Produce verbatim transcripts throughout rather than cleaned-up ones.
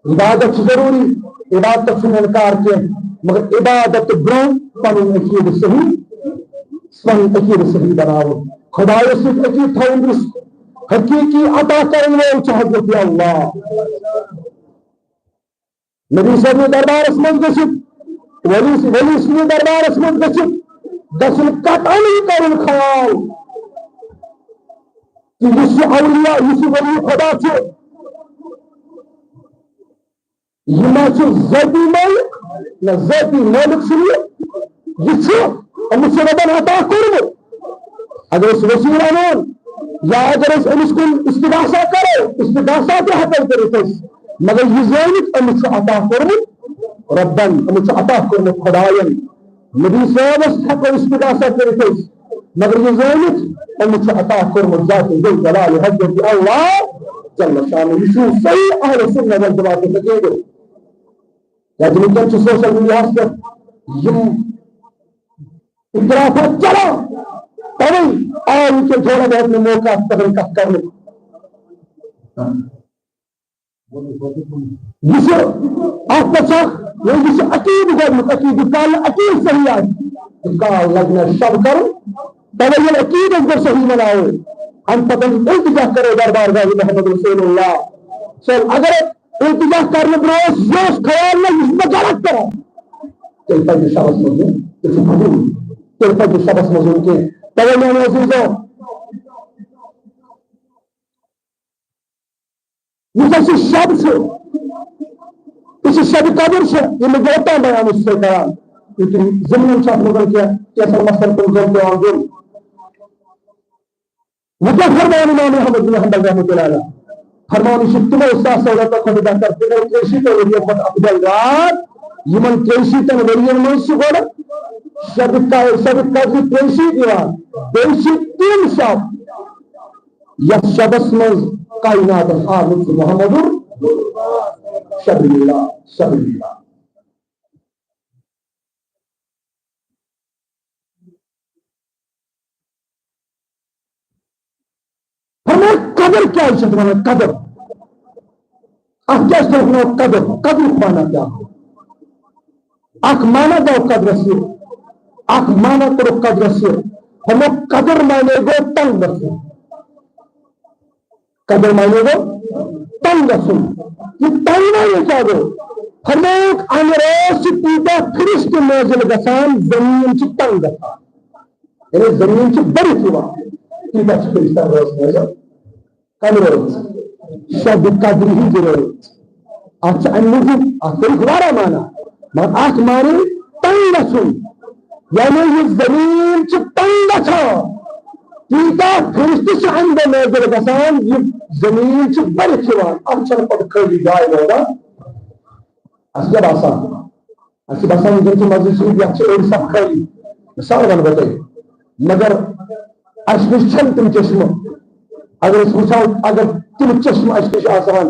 عبادت چھُ ضروٗری، عبادتس چھُنہٕ انکار کینٛہہ، مگر عبادت برٛونٛہہ پنُن عقیدٕ صحیح، پنُن عقیدٕ صحیح بناوُن، خۄدایس سۭتۍ عقیدٕ تھاوُن، یُس حقیٖقی عطا کرن وول چھُ حضرت اللہ۔ نبی صٲبنہِ دربارس منٛز گٔژھِتھ، ولی، ولی سٕنٛدِ دربارس منٛز گٔژھِتھ گژھُن قطعاً یہِ کرُن خیال کہِ یُس یہِ اولیاء، یُس یہِ ولی خدا چھُ، یہِ ما چھُ ذٲتی مٲلِک، نہ ذٲتی مٲلِک چھُنہٕ یہِ، یہِ چھُ، أمِس چھُ رۄبن عطا کوٚرمُت۔ اگر أسۍ وسیلہٕ اَنون، یا اگر أسۍ أمِس کُن استغاثہ کرو، استغاثہ تہِ ہٮ۪کو کٔرِتھ أسۍ، مگر یہِ زٲنِتھ أمِس چھُ عطا کوٚرمُت رۄبن، أمِس چھُ عطا کوٚرمُت خۄداین۔ نبی صٲبس ہٮ۪کو استغاثہ کٔرِتھ أسۍ، مگر یہِ زٲنِتھ أمِس چھُ عطا کوٚرمُت ذات ذوالجلال حضرت اللہ جل شانہ۔ یہِ چھُ صحیح اہل سنت والجماعت ہُنٛد عقیدٕ۔ کیازِ وٕنکیٚن چھُ سوشل میڈیاہَس پٮ۪ٹھ یِم اختلافات چلان، تَوَے آو وٕنکیٚن تھوڑا بہت مےٚ موقع اَتھ پٮ۪ٹھ کَتھ کَرنُک۔ یہِ چھُ اَتھ پٮ۪ٹھ چھُ اَکھ، یہِ چھُ عقیدٕ گۄڈٕنیُک عقیدٕ، یُس نہٕ عقیدٕ صحیح آسہِ، تہٕ کال لَگہِ نہٕ شب کَرُن، تَوَے ییٚلہِ عقیٖدَس گوٚو صحیح بَناوُن، اَمہِ پَتہٕ التجا کَرو دربار گاہِ محمد رسول اللہ۔ سو اگر التجا کرنہٕ برونٛہہ اوس، یہِ اوس خیال مےٚ، یہِ چھُ مےٚ غلط کران، تیٚلہِ پَزِ نہٕ شبَس منٛز یُن، تیٚلہِ چھُ فضوٗل، تیٚلہِ پَزِ نہٕ شبَس منٛز یُن کینٛہہ۔ تَوَے میٛانیو عزیٖزو، یُس اَسہِ شب چھُ، یُس یہِ شبِ قدر چھِ، یہِ مےٚ اوٚتام بیان اوسُس تۄہہِ کران، یُتھ یہِ ضِمنَن چھُ اَتھ منٛز کینٛہہ، کینٛژھن مسلن کُن زوٚن پٮ۪وان دیُن۔ وۄنۍ کیٛاہ فرماوان امام احمد بن حنبل رحمۃ اللہ علیہ؟ فرماوان، یہِ چھُ تِمو ساسو رٮ۪تو کھۄتہٕ بہتر، تِمو ترٛیٚیہِ شیٖتو ؤرِیو کھۄتہٕ افضل رات، یِمن ترٛیٚیہِ شیٖتن ؤرین منٛز چھُ گۄڈٕ شبِ قدر، شبِ قدرِ ترٛیٚیہِ شیٖتھ یِوان، بیٚیہِ چھِ تِم شب، یتھ شبس منٛز کائناتس آمُت چھُ محمد شبِ میلاد، شبِ میلاد۔ فرمایا، قدر کیٛازِ چھِ اَتھ وَنان قدر؟ اَتھ کیٛازِ چھِ اَتھ وَنان قدر؟ قدرُک معنی کیٛاہ گوٚو؟ اَکھ معنی گوٚو قدرَس یہِ، اَکھ معنی کوٚرُکھ قدرَس یہِ۔ فرمایا، قدر معنی گوٚو تنگ گژھُن۔ قدر معنی گوٚو تنگ گژھُن۔ یہِ تنگ معنی کیٛاہ گوٚو؟ فرمووُکھ، اَمہِ رٲژ چھِ تیٖتیٛاہ فرشتہٕ نٲزِل گژھان، زٔمیٖن چھِ تنگ گژھان۔ یعنی زٔمیٖن چھِ بٔرِتھ یِوان۔ تیٖتیٛاہ چھِ فرشتہٕ رٲژ نٲزِل۔ کَمہِ رٲژ؟ شبِ قدرِ ہٕنٛزِ رٲژ۔ اَتھ چھِ اَمہِ موٗجوٗب، اَتھ کٔرِکھ واریاہ معنی۔ مگر اَکھ معنی تنگ گژھُن۔ یعنی یہِ زٔمیٖن چھِ تنگ گژھان۔ تیٖتیٛاہ فرشتہٕ چھِ اَمہِ دۄہ نٲزِل گژھان، یہِ زٔمیٖن چھِ بٔرِتھ یِوان۔ اَتھ چھَنہٕ پَتہٕ خٲلی جاے روزان۔ اَسہِ کیٛاہ باسان؟ اَسہِ چھِ باسان، وٕنکیٚن چھِ مسجد شریٖف، یَتھ چھِ أڑۍ صف خٲلی۔ مِثال وَنہٕ بہٕ تۄہہِ۔ مگر اَسہِ نِش چھَنہٕ تِم چشمہٕ۔ اگر أسۍ وٕچھو، اگر تِم چشمہٕ اَسہِ نِش آسہٕ ہَن،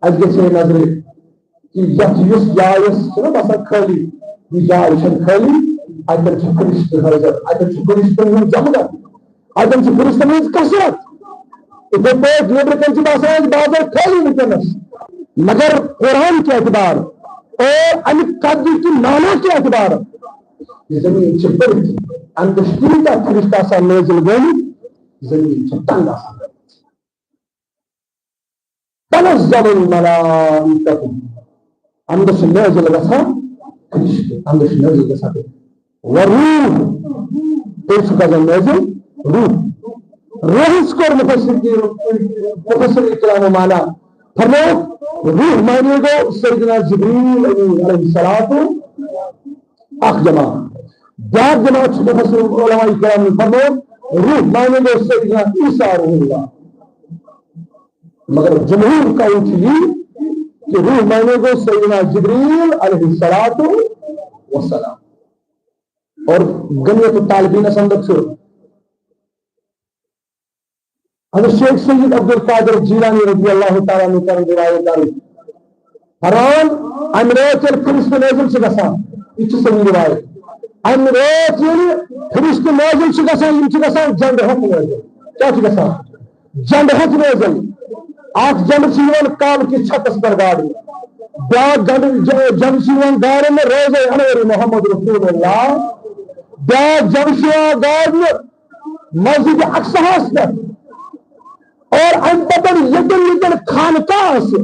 اَسہِ گژھِ ہے نظرِ کہِ یَتھ، یُس جاے ٲس، چھِنہ باسان خٲلی، یہِ جاے چھَنہٕ خٲلی، اَتٮ۪ن چھِ فرشتہٕ حٲضِر، اَتٮ۪ن چھِ فرشتَن ہُنٛد جمگٹ۔ اَتٮ۪ن چھِ فرشتن ہٕنٛز کثرت۔ یِتھے پٲٹھۍ نیٚبرٕ کنہِ چھِ باسان اَسہِ بازر خٲلی وٕنکیٚنس، مگر قرآن کہِ اعتبار اور اَمہِ قدرٕ کہِ معنی کہِ اعتبار، یہِ زٔمیٖن چھِ بٔرِتھ۔ اَمہِ دۄہ چھِ تیٖتیٛاہ فرشتہٕ آسان نٲزِل گٔمٕتۍ، زٔمیٖن چھِ تنگ آسان گٔمٕژ۔ تنزل الملائکہ، اَمہِ دۄہ چھِ نٲزِل گژھان فرشتہٕ، اَمہِ دۄہ چھِ نٲزِل گژھان فرشتہٕ۔ وروح، بیٚیہِ چھُ گژھان نٲزِل روح۔ روحس کوٚر مفسر کی، مفسر کرامو معنی۔ فرمووُکھ، روح معنی گوٚو سیدنا جبریل امین علیہ الصلوۃ، اکھ جماعت۔ بیٛاکھ جماعت چھِ مفسر علماء کرام فرمووُکھ، روح معنی گوٚو سیدنا عیسیٰ روح اللہ۔ مگر جمہور قول چھُ یہِ کہِ روح معنی گوٚو سیدنا جبریل علیہ الصلوۃ والسلام۔ اور غنیۃ الطالبینس اندر چھُ حضرت شیخ سید عبدالقادر جیلانی رضی اللہ تعالیٰ عنہ کران روایت درج۔ فرماوان، امہِ رٲژ ییٚلہِ فرشتہٕ نٲزِل چھِ گژھان، یہِ چھِ صحیح روایت۔ امہِ رٲژ ییٚلہِ فرشتہٕ نٲزِل چھِ گژھان، یِم چھِ گژھان جنڈٕ ہٮ۪تھ نٲزِل۔ کیٛاہ چھِ گژھان؟ جنڈٕ ہٮ۪تھ نٲزِل۔ اکھ جنڈٕ چھُ یِوان کعبہٕ کِس چھتس پٮ۪ٹھ گاڑنہٕ۔ بیاکھ گنڈ-، ج-، جنگ چھِ یِوان گارنہٕ روزے انور محمد رسول اللہ۔ بیاکھ جنگ چھِ یِوان گارنہٕ مسجد اقصاہس پٮ۪ٹھ۔ اور امہِ پتہٕ ییٚتٮ۪ن ییٚتٮ۪ن خانقاہ آسہِ،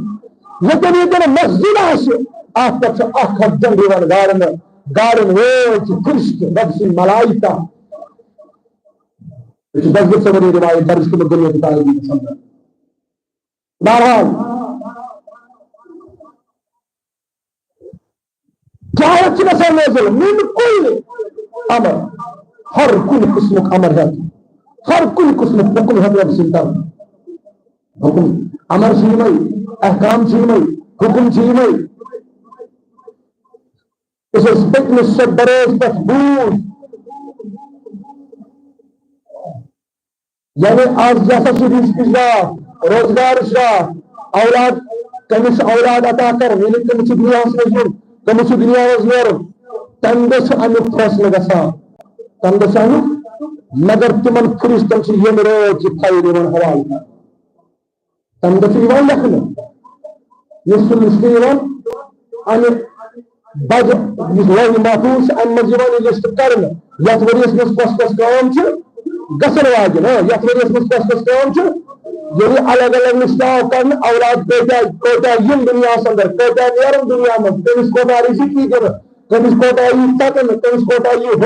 ییٚتٮ۪ن ییٚتٮ۪ن مسجد آسہِ، اتھ پٮ۪ٹھ چھُ اکھ اکھ جنگ یِوان گارنہٕ۔ گارن وٲلۍ چھِ فرشتہٕ، رۄب سٕنٛدۍ ملائکہ۔ یہ چھُ دسگیر صٲبن یہِ روایت درج کٔرمٕژ دُنیا کہِ تاریخ منٛز سمجھان۔ بہرحال، کیا چھِ گژھان نٲزِل؟ من کل امر، ہر کُنہِ قٕسمُک امر ہٮ۪تھ، ہر کُنہِ قٕسمُک حُکُم ہٮ۪تھ رۄب سٕنٛدِ طرفہٕ۔ حُکُم، امر چھِ یِمے، احکام چھِ یِمے، حُکُم چھِ یِمے۔ یُس اَسہِ پٔتمِس شب بروز پٮ۪ٹھ بوٗز، یعنی آز یہِ ہسا چھُ رِزقٕچ راتھ، روزگارٕچ راتھ، اولاد، کٔمِس چھُ اولاد عطا کرُن، یعنی کٔمِس چھُ دُنیاہَس منٛز یُن، کٔمِس چھُ دُنیا منٛز نیرُن، تَمہِ دۄہ چھُ اَمیُک فٲصلہٕ گژھان۔ تَمہِ دۄہ چھُ اَمیُک، مگر تِمن فرشتن چھُ ییٚمہِ رٲژ یہِ فایل یِوان حوالہٕ کرنہٕ۔ تَمہِ دۄہ چھُ یِوان لیکھنہٕ، یُس سُہ لسٹ یِوان اَمہِ بجہِ، یُس لوحِ محفوظ چھُ، اَمہِ منٛز یِوان یہِ لسٹ کرنہٕ، یَتھ ؤریَس منٛز کۄس کۄس کٲم چھِ گژھن واجِب، ہاں، یَتھ ؤریَس منٛز کۄس کۄس کٲم چھِ، ییٚلہِ الگ الگ لسٹ آو کرنہٕ، اولاد کۭتیاہ، کۭتیاہ یِن دُنیاہَس اندر، کۭتیاہ نیرن دُنیا منٛز، کٔمِس کوٗتاہ رِزِق یی دِنہٕ، کٔمِس کوٗتاہ یی ژَٹنہٕ، کٔمِس کوٗتاہ یی